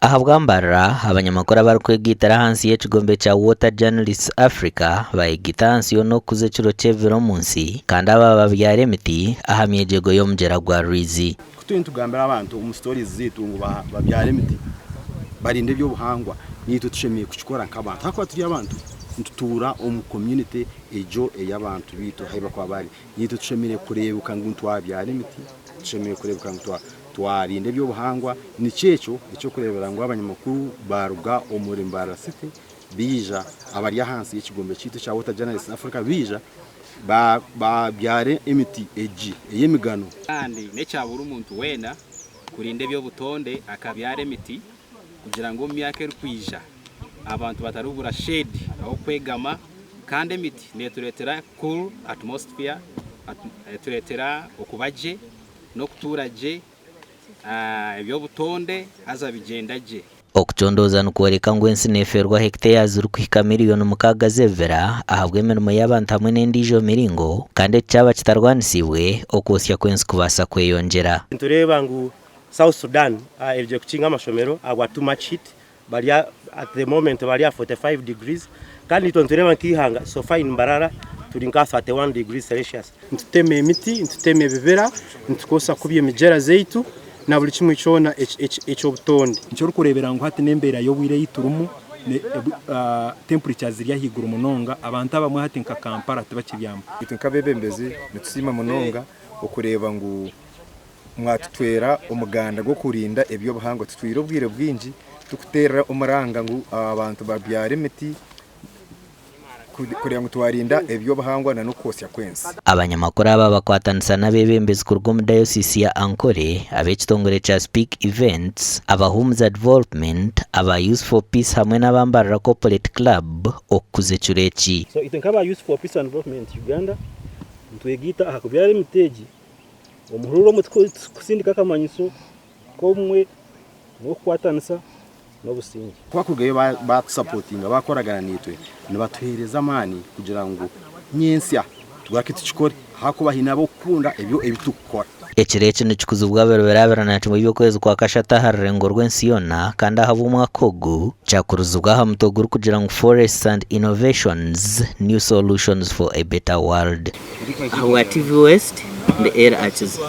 Ahabwa Mbarara, abanyamakuru abarikwegaitira ahansi y'ekigombe kya Water Journalists Africa bayegaita ahansi yoona okukuza ekiro ky'ebibira omu nsi kandi aba babyara emiti aha myegyego y'omugyera gwa Rwizi. Ku turiyo nitugambira abantu omu stories zaitu ngu babyare emiti, barinde eby'obuhangwa, naitwe tushemereire kukikora nk'abantu ahakuba turi abantu nitutuura omu community egyo ey'abantu baitu ahu barikuba bari. Naitwe tushemereire kureebeka ngu twabyara emiti, tushemereire kureebeka ngu twarinda eby'obuhangwa. Nikyo ekyo eky'okureebera ngu abanyamakuru baaruga omuri Mbarara City baija abari ahansi y'ekigombe kyaitu ekya Water Journalists Africa baija baabyara emiti egi ey'emigano. Kandi n'ekya buri muntu weena kurinda eby'obutonde akabyara emiti kugira ngu omu myaka erikwija abantu bataribura shade ah'okwegama kandi emiti netureetera cool atmosphere, etureetera okuba gye n'okutuura gye, eby'obutonde haza bigyenda gye. Okucondooza nikworeka ngu ensi neefeerwa hekiteya zirikuhika miriyoni mukaaga z'ebibira ahabw'emirimo y'abantu hamwe n'endiijo miringo kandi eki kyaba kitarwanisiibwe, okwotsya kw'ensi kubaasa kweyongyera. Nitureeba ngu South Sudan erigye kukinga amashomero ahabwa too much heat bari at the moment bari aha 45 degrees kandi itwe nitureeba nk'eihanga so far in Mbarara turi nka 31 degrees Celsius. Nitutema emiti, nitutema ebibira, nitukozesa kubi emigyera zaitu na buri kimwe kyona eky'obutonde. Nikyo orikureebera ngu hati n'embeera y'obwire ei turimu, temperatures ziri ahaiguru munonga, abantu abamwe hati nka Kampala tibakibyama. Itwe nk'abeebembezi nitusiima munonga okureeba ngu mwatutwera omuganda gw'okurinda eby'obuhangwa. Tutwire obwire bwingi turikuteerera omuranga ngu abantu babyare emiti kureeba ngu twarinda eby'obuhangwa n'okwotsya kw'ensi. Abanyamakuru aba bakwatanisa n'abeebembezi kuruga omu dayosiisi ya Ankole, ab'ekitongore kya Speak Events, aba Humza Development, aba Youth for Peace hamwe n'aba Mbarara Corporate Club okukuza ekiro eki. So itwe nk'aba Youth for Peace and Development Uganda nitwegaita aha kubyara emiti egi omuhururu omwe tukusindika akamanyiso k'obumwe n'okukwatanisa n'obusingye. Ku bakurugayo batusapotinga bakoragana naitwe nibatuheereza amaani kugira ngu nyentsya tugaruke tukikore ahakuba haine ab'okukunda ebyo ebi turikukora. Ekiro eki nikikuzibwa buri biro 21 by'okwezi kwa kashatu aha rurengo rw'ensi yoona kandi ahabw'omwaka ogu kyakuruzibwa aha mutwe ogurikugira ngu Forests and Innovations, New Solutions for a Better World. Ahabwa TV West, ndi Ella Akiza.